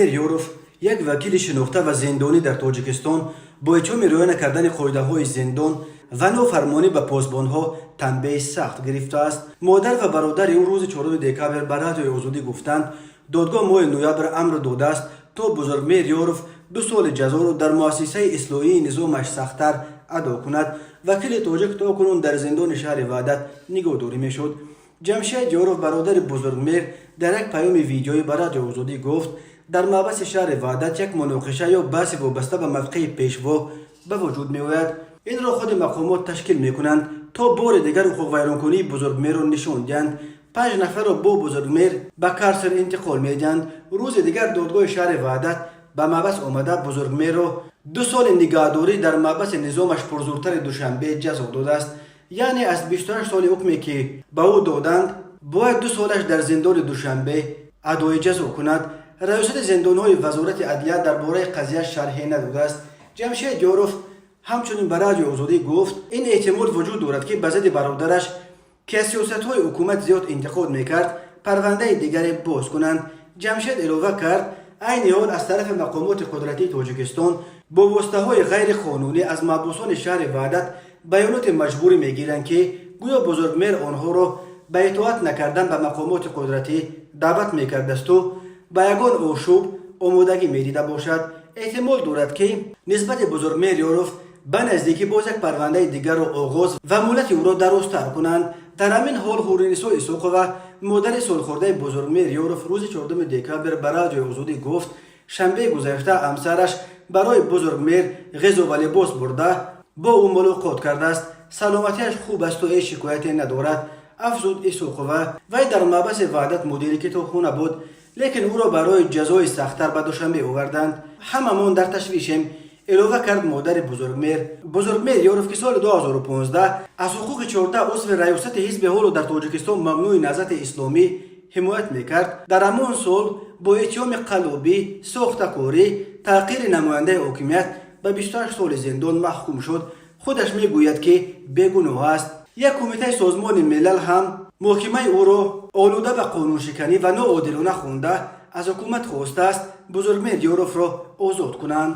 Бузургмеҳр Ёров, як вакили шинохта ва зиндонӣ дар Тоҷикистон, бо иттиҳоми риоя накардани қоидаҳои зиндон ва нофармонӣ ба посбонҳо танбеҳи сахт гирифтааст. Модар ва бародари ӯ рӯзи 4 декабр ба Радиои Озодӣ гуфтанд, додгоҳ моҳи ноябр амр додааст, то Бузургмеҳр Ёров 2 соли ҷазоро дар муассисаи ислоҳии низомаш сахттар адо кунад. Вакили тоҷик то кунун дар зиндони шаҳри Ваҳдат нигоҳдорӣ мешуд. Ҷамшед Ёров, бародари Бузургмеҳр, дар як паёми видеоӣ ба Радиои Озодӣ гуфт, дар маҳбаси шаҳри Ваҳдат як муноқиша ё баҳси вобаста ба мавқеи пешво ба вуҷуд меояд. Инро худи мақомот ташкил мекунанд, то бори дигар ҳуқуқвайронкунии Бузургмеҳрро нишон диҳанд. Панҷ нафарро бо Бузургмеҳр ба карсер интиқол медиҳанд. Рӯзи дигар додгоҳи шаҳри Ваҳдат ба маҳбас омада, Бузургмеҳрро 2 соли нигаҳдорӣ дар маҳбаси низомаш пурзуртари Душанбе ҷазо додааст. Яъне аз 28 соли ҳукме, ки ба ӯ доданд, бояд 2 солаш дар зиндони Душанбе адои ҷазо кунад. Раёсати зиндонҳои Вазорати адлия дар бораи қазия шарҳе надодааст. Ҷамшед Ёров ҳамчунин ба Радиои Озодӣ гуфт, ин эҳтимол вуҷуд дорад, ки ба зидди бародараш, ки аз сиёсатҳои ҳукумат зиёд интиқод мекард, парвандаи дигаре боз кунанд. Ҷамшед илова кард, айни ҳол аз тарафи мақомоти қудратии Тоҷикистон бо воситаҳои ғайриқонунӣ аз маҳбусони шаҳри Ваҳдат баёноти маҷбурӣ мегиранд, ки гӯё Бузургмеҳр онҳоро ба итоат накардан ба мақомоти қудратӣ даъват мекардасту ба ягон ошӯб омодагӣ медида бошад. Эҳтимол дорад, ки нисбати Бузургмеҳр Ёров ба наздикӣ боз як парвандаи дигарро оғоз ва муҳлати ӯро дарозтар кунанд. Дар ҳамин ҳол Ҳуринисо Исоқова, модари солхӯрдаи Бузургмеҳр Ёров, рӯзи 4 декабр ба Радиои Озодӣ гуфт, шанбеи гузашта ҳамсараш барои Бузургмеҳр ғизо ва либос бурда, бо ӯ мулоқот кардааст. Саломатиаш хуб асту ҳеҷ шикояте надорад, афзуд Исоқова. Вай дар маҳбаси Ваҳдат мудири китобхона буд, лекин ӯро барои ҷазои сахттар ба Душанбе оварданд. Ҳамамон дар ташвишем, илова кард модари Бузургмеҳр. Бузургмеҳр Ёров, ки соли 2015 аз ҳуқуқи 14 узви раёсати ҳизби ҳоло дар Тоҷикистон мамнӯи Наҳзати Исломӣ ҳимоят мекард, дар ҳамон сол бо иттиҳоми қаллобӣ, сохтакорӣ, таҳқири намояндаи ҳокимият ба 28 соли зиндон маҳкум шуд. Худаш мегӯяд, ки бегуноҳ аст. Як кумитаи Созмони Милал ҳам муҳокимаи ӯро олуда ба қонуншиканӣ ва ноодилона хонда, аз ҳукумат хостааст, Бузургмеҳр Ёровро озод кунанд.